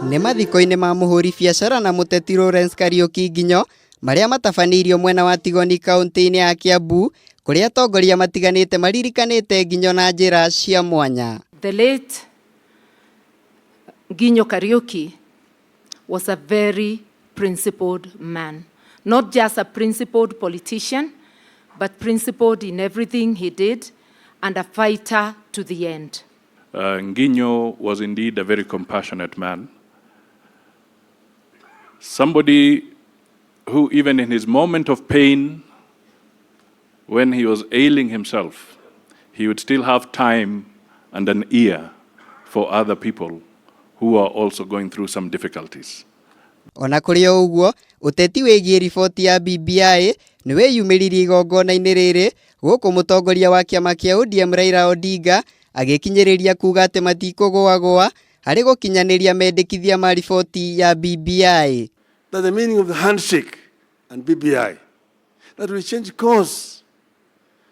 Nĩ mathiko-inĩ ma mũhũri biacara na mũteti Lawrence Kariuki Nginyo marĩa matabanĩirio mwena wa Tigoni kaũntĩ-inĩ ya Kiambu kũrĩa atongoria matiganĩte maririkanĩte Nginyo na njĩra cia mwanya. The late Nginyo Kariuki was a very principled man. Not just a principled politician, but principled in everything he did and a fighter to the end. Nginyo was indeed a very compassionate man. Somebody who, even in his moment of pain, when he was ailing himself, he would still have time and an ear for other people who are also going through some difficulties. Ona kũrĩ o ũguo, ũteti wĩgiĩ riboti ya BBI nĩ wĩyumĩririe igongona-inĩ rĩrĩ gũkũ mũtongoria wa kĩama kĩa ODM Raila Odinga agĩkinyĩrĩria kuga atĩ matikũgũagũa harĩ gũkinyanĩria mendekithia ma riboti ya BBI. That the meaning of the handshake and BBI, that we change course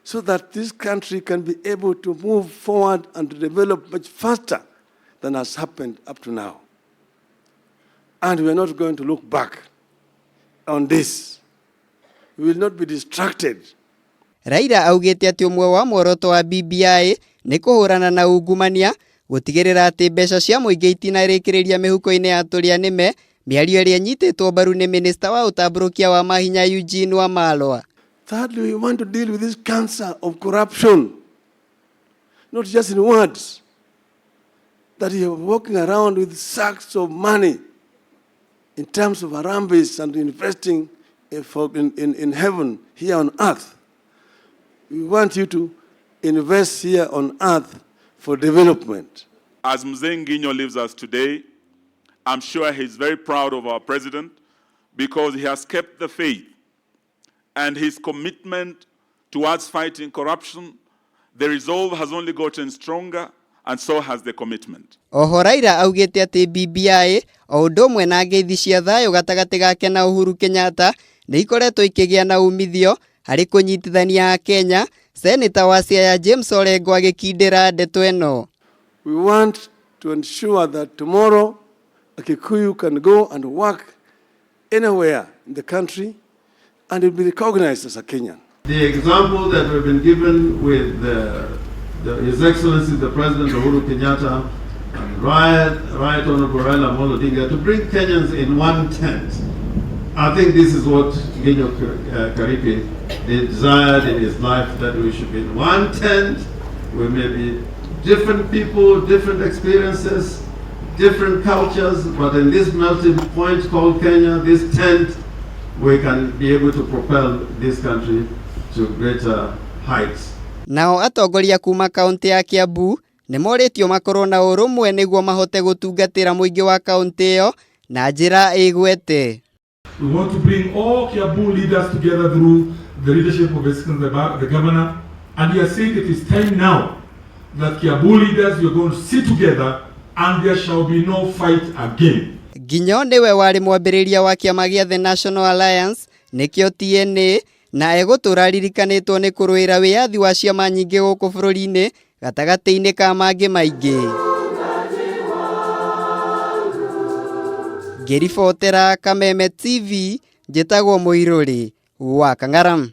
so that this country can be able to move forward and to develop much faster than has happened up to now. And we are not going to look back on this. We will not be distracted. Raila augĩte atĩ ũmwe wa muoroto wa BBI nĩ kũhũrana na ungumania, gũtigĩrĩra atĩ mbeca cia mũingĩ itinarĩkĩrĩria mĩhuko-inĩ ya tũrĩa nĩme, mĩario ĩrĩa ĩnyitĩtwo mbaru nĩ minista wa ũtambũrũkia wa mahinya Eugene Wamalwa. Thirdly, we want to deal with this cancer of corruption, not just in words, that you are walking around with sacks of money in terms of harambees and investing in heaven here on earth. We want you to invest here on earth for development. As Mzee Nginyo leaves us today, I'm sure he's very proud of our president because he has kept the faith and his commitment towards fighting corruption. The resolve has only gotten stronger, and so has the commitment. Oho Raila augĩte atĩ BBI o ũndũ ũmwe na ngeithi cia thayũ gatagatĩ gake na Uhuru Kenyatta nĩ ikoretwo ikĩgĩa na umithio harĩ kũnyitithania Akenya. Seneta wa Siaya James Orengo agĩkindĩra ndeto ĩno. We want to ensure that tomorrow a Kikuyu can go and work anywhere in the country and will be recognized as a Kenyan. The example that we've been given with His Excellency the President Uhuru Kenyatta and Right Honorable Raila Amolo Odinga to bring Kenyans in one tent. I think this is what Nginyo Kariuki desired in his life, that we should be in one tent. We may be different people, different experiences, different cultures, but in this melting point called Kenya, this tent, we can be able to propel this country to greater heights. Nao atongoria kuma kaunti ya Kiambu nĩ morĩtio makorwo na ũrũmwe nĩguo mahote gũtungatĩra mũingĩ wa kaunti ĩyo na njĩra ĩgwete. We want to bring all Kiambu leaders together through the leadership of His Excellency the governor, and he has said it is time now that Kiambu leaders, we are going to sit together and there shall be no fight again. Nginyo nĩwe warĩ mwambĩrĩria wa kĩama gĩa The National Alliance nĩkĩo TNA na egũtũra aririkanĩtwo nĩ kũrũĩra wĩyathi wa ciama nyingĩ gũkũ bũrũri-inĩ gatagatĩ-inĩ ka mangĩ maingĩ. Ngĩribotera Kameme TV, njĩtagwo Mũirũrĩ wa Kang'aram.